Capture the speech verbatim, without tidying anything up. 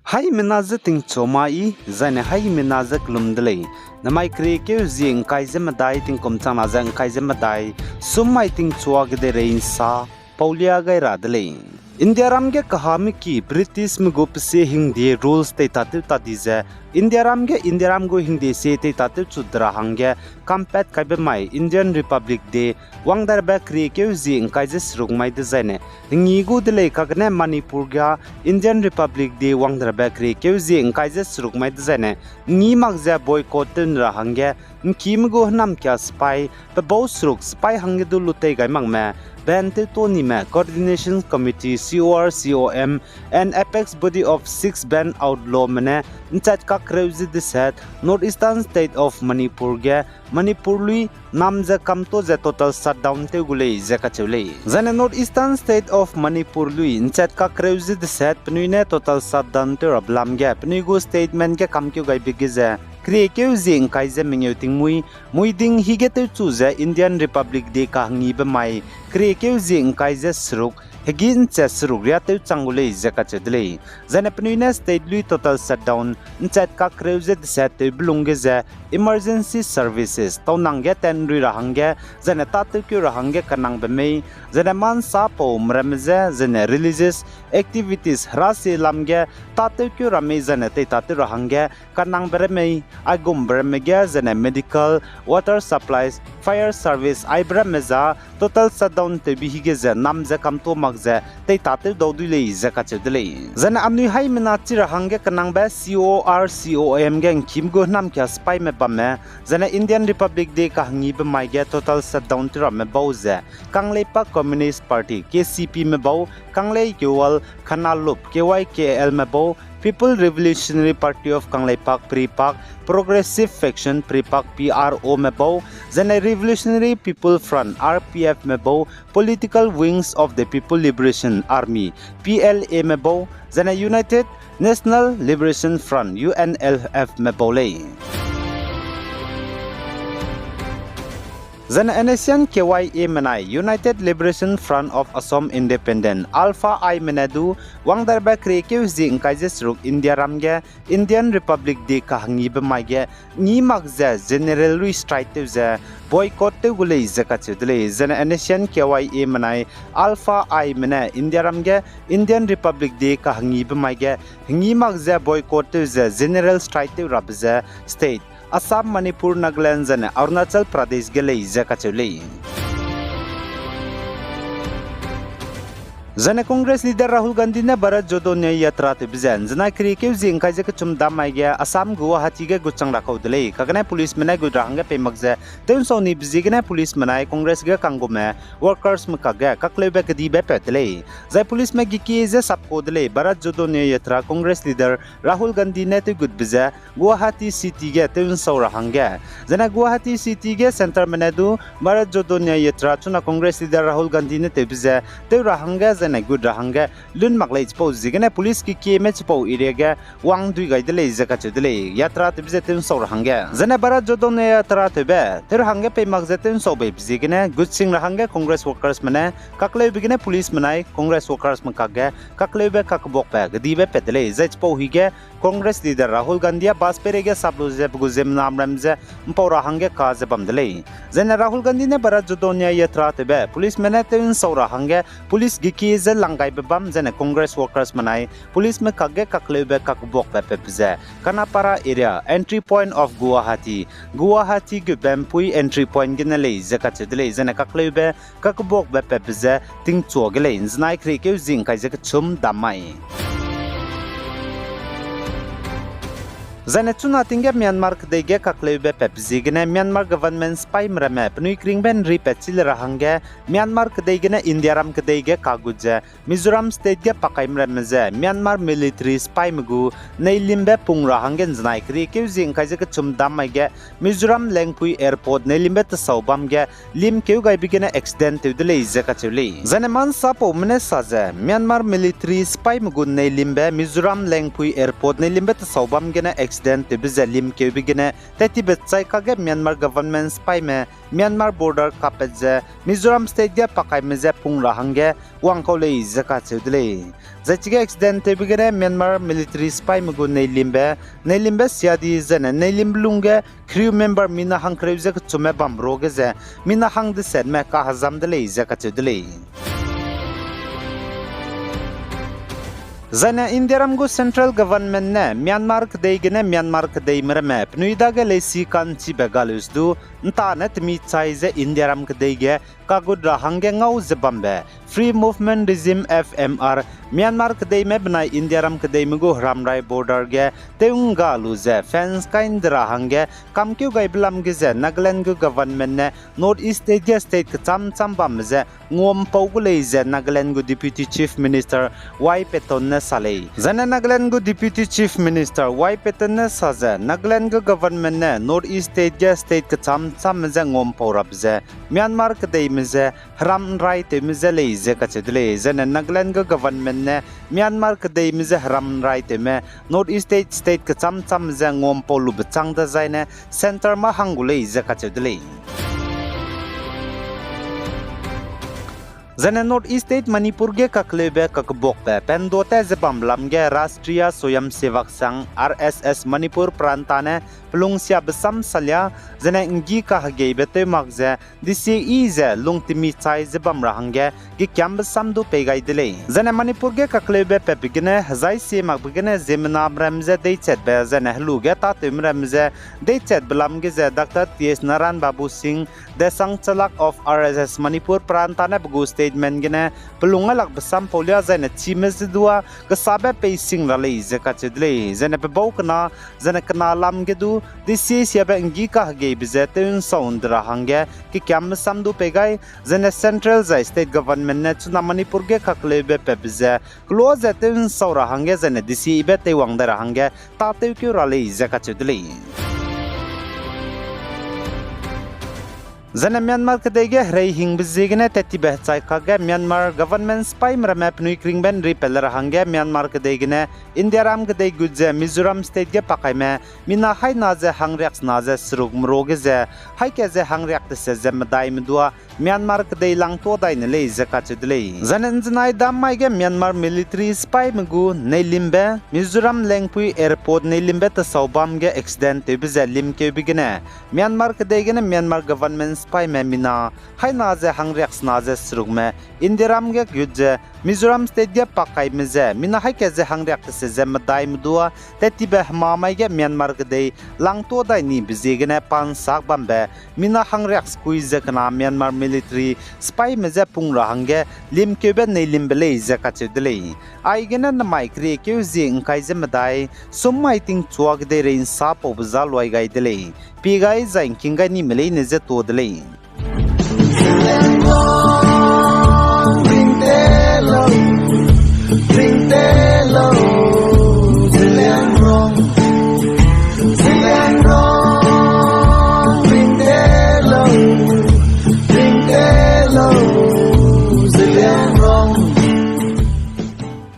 Haimena je tingchu mai, zaine haimena je kelum de lei. Namai keriekeu zie ngkai ze medai tingkum changna ze ngkai ze medai, sum mai tingchua kedeirei nsa paulia gai ra de lei. Indiaram ge kahame ki Britishme gu pesie hingde rules tei tatew ta di ze, Indiaram ge Indiaram gu hingde sie tei tatew chu de ra hangge kampat kaibe mai Indian Republic Day wangdarabe keriekeu zie ngkai ze seruk mai dezaine, ngi gu de lei kagene Manipur ga Indian Republic Day wangdarabe keriekeu zie ngkai ze seruk mai dezaine, ngi mak ze boycott tew ne ra hangge, nkime gu hênam kia sipai, pebau seruk sipai hangge du lutei gai makme, ban tew to nime, Coordination Committee, C O R C O M, and Apex Body of Six Ban Outlawme ne, nchat kakreu ze deset, North Eastern State of Manipur ge, Manipur lui, nam ze kamto ze total shutdown tew gu lei ze kacheu lei. Zaine North Eastern State of Manipur lui, nchat kakreu ze deset, penui ne total shutdown tew rabe lam ge, penui gu statement ge kamkeu gaibe ge ze, keriekeu zie ngkai ze mengeu tingmui, muiding hige tewchu ze Indian Republic Day kahengibe mai, keriekeu zie ngkai ze seruk, hegi nchat seruk riâ tew chang gu lei ze kacheu de lei. Zaine penui ne state lui total shutdown, nchat kakreu ze deset tewbe lungge ze, emergency services, taunang ge tenrui ra hangge, zaine tâtewkeu ra hangge kanangbe mei, zaine mansa paume ramme je, zaine religious activities herasie lam ge, tâtewkeu ra mei zaine tei tâtew ra hangge, kanangbe ramme, aigumbe ramme ge, zaine medical, water supplies, fire service, aibe ramme za, total shutdown tewbe hige ze nam ze kamto mak ze, tei tâtew dau dui lei ze kacheu de lei. Zaine anui haimena chi ra hangge kanangbe C O R C O M ge nkime gu hênam kia sipaime bamme, zaine Indian Republic Day kahengibe mai ge total shutdown tew ramme bau ze, Kangleipak Communist Party, K C Pme bau, Kangleikewal, Khanalup, K Y K Lme bau, People Revolutionary Party of Kangleipak, PREPAK, Progressive Faction, PREPAK, P R Ome bau, zaine Revolutionary People Front, R P Fme bau, Political Wings of the People Liberation Army, P L Ame bau, zaine United National Liberation Front, U N L Fme bau lei. Zaine N S C N K Y A menai United Liberation Front of Assam Independent, Alpha Ime ne du, wangdarabe keriekeu zie ngkai ze seruk Indiaram ge, Indian Republic Day kahengibe mai ge, ngi mak ze general lui strike tew ze, boycott tew gu lei ze kacheu de lei. Zaine N S C N K Y A menai, Alpha Ime ne Indiaram ge, Indian Republic Day kahengibe mai ge, ngi mak ze boycott tew ze general strike tew rabe ze state, Assam, Manipur, Nagaland, zaine Arunachal Pradesh ge lei ze kacheu lei. Zaine Congress leader Rahul Gandhi ne Bharat Jodo Nyay Yatra tewbe ze, nzenai keriekeu zie ngkai ze kechum dam mai ge Assam Guwahati ge gut chang ra kau de lei, kagene policeme ne gut ra hangge pei mak ze, tewnsau nibe ziegene policeme nai Congress ge kanggume, workersme kakge, kakleube kedibe pat de lei. Zai policeme gekie ze sapku de lei, Bharat Jodo Nyay Yatra Congress leader Rahul Gandhi ne tewgutbe ze, Guwahati City ge tewnsau ra hangge. Zaine Guwahati City ge centreme ne du, Bharat Jodo Nyay Yatra chuna Congress leader Rahul Gandhi ne tewbe ze, tew ra hangge, zaine gut ra hangge, lun mak lei chipau ziegene police kekieme chipau area ge, wang dui gai de lei ze kacheu de lei, yatra tewbe ze tewnsau ra hangge. Zaine Bharat Jodo Nyay Yatra tewbe, tew ra hangge pei mak ze tewnsau beibe ziegene, gut sing ra hangge Congress workersme ne, kakleube gene policeme nai, Congress workersme kakge, kakleube kakbuakbe, kedibe pat de lei, zai chipau hige, Congress leader Rahul Gandhi a bus peirei ge sap lu ze pe gu ziemmenam ram ze mpau ra hangge ka ze bam de lei. Zaine Rahul Gandhi ne Bharat Jodo Nyay Yatra tewbe policeme ne tewnsau ra hangge police gekie ze langgaibe bam zaine Congress workersme nai policeme kakge kakleube kakbuakbe patbe ze Khanapara area, entry point of Guwahati, Guwahati gutbe mpui entry point gene lei ze kacheu de lei, zaine kakleube kakbuakbe patbe ze tingchua ge lei, nzenai keriekeu zie ngkai ze kechum dam mai. Zaine chuna ting ge Myanmar kedei ge kakleube patbe ziegene Myanmar government sipaime ramme penui keringbe nri pat chi le ra hangge Myanmar kedei gene Indiaram kedei ge kagut ze Mizoram state ge pakaime ramme ze Myanmar military sipaime gu neilimbe pung ra hangge nzenai keriekeu zie ngkai ze kechum dam mai ge Mizoram Lengpui Airport neilimbe tesau bam ge limkeu gaibe gene accident tew de lei ze kacheu lei. Zaine mansapaume ne sa ze Myanmar military sipaime gu neilimbe Mizoram Lengpui Airport neilimbe tesau bam gene accident accident tewbe ze limkeube gene tat tibe chai kakge Myanmar government sipaime Myanmar border kapat ze Mizoram state ge pakaime je pung ra hangge wangkau lei ze kacheu de lei. Zai chige accident tewbe gene Myanmar military sipaime gu neilimbe, neilimbe siadi zaine neilimbe lungge crew member mina hangkereu ze kechume bam ruage ze mina hang desetme kahezam de lei ze kacheu de lei. Zaine Indiaram gu central government ne Myanmar kedei gene Myanmar kedeime ramme penui dage leisi ka'nchibe galus du, ’ntane temi chai ze Indiaram kedei ge kagut ra hangge ngau ze bambe Free Movement Regime, F M R, Myanmar kedeime benai Indiaram kedeime gu heramrai border ge tew'ngga lu ze fence kai ’nde ra hangge kamkeu gaibe lam ge ze Nagaland gu government ne North East state ge state kechâm châm bambe ze nguampau gu lei ze Nagaland gu Deputy Chief Minister Y Patton ne sa lei. Zaine Nagaland gu Deputy Chief Minister Y Patton ne sa ze Nagaland gu government ne North East state ge state kechâm châmme je nguampau rabe ze Myanmar kedeime je heram ’nraitewme je lei ze kacheu de lei. Zaine Nagaland gu government ne Myanmar kedeime je heram ’nraitewme North East state, state kechâm châmme je nguampau lube châng dezaine centre mâ hang gu lei ze kacheu de lei. Zaine North East state Manipur ge kakleube kakebuakbe pendua ta ze bambe lam ge Rashtriya Swayamsevak Sangh, R S S, Manipur pranta ne pelungsiabe sam salia, zaine ’nggi kahegeibe tew mak ze, D C E ze lungtemi chai ze bam ra hangge gekiambe sam du pei gai de lei. Zaine Manipur ge kakleube patbe gene hezai sie makbe gene ziemmename ramme je deichatbe zaine helu ge tâtewme ramme je deichatbe lam ge ze Doctor T S Narayan Babu Singh, Desang Chalak of R S S Manipur pranta ne pe gu statement gene pelung gai lakbe sam paulia zaine chime ze dua kesabe pei sing ra lei ze kacheu de lei. Zaine pe bau kena, zaine kena lam ge du, D C E siabe ’nggi kahegeibe ze tew ’nsau ’nde ra hangge kekiambe sam du pei gai, zaine central zai state government ne chuna Manipur ge kakleube patbe ze kelua ze tew ’nsau ra hangge zaine D C E be teiwang dai ra hangge tâtewkeu ra lei ze kacheu de lei. Zaine Myanmar kedei ge hereihingbe ziegene tat tibe hechai kakge Myanmar government sipaime ramme penui keringbe ’nri pat le ra hangge Myanmar kedei gene Indiaram kedei gut ze Mizoram state ge pakaime mina haî na ze hangriaksena ze seruk merua ge ze haî ka ze hangriak deset ze medai medua Myanmar kedei langtua dai ne lei ze kacheu de lei. Zaine ’nzenai dam mai ge Myanmar military sipaime gu neilimbe Mizoram Lengpui Airport neilimbe tesau bam ge accident tewbe ze limkeube gene Myanmar kedei gene Myanmar government sipaime mina haî na ze hangriaksena ze serukme Indiaram ge gut ze Mizoram state ge pakaime ze mina haî ka ze hangriak deset ze medai medua tat tibe hema mai ge Myanmar kedei langtua dai nibe ziegene pa ’nsak bambe mina hangriak sekui ze kena Myanmar military sipaime je pung ra hangge limkeube neilimbe lei ze kacheu de lei. Aigene nemai keriekeu zie ’ngkai ze medai, sum mai tingchua kedeirei ’nsapaube za luai gai de lei. Pie gai zai ’ngking gai nime leine je tuâ de lei.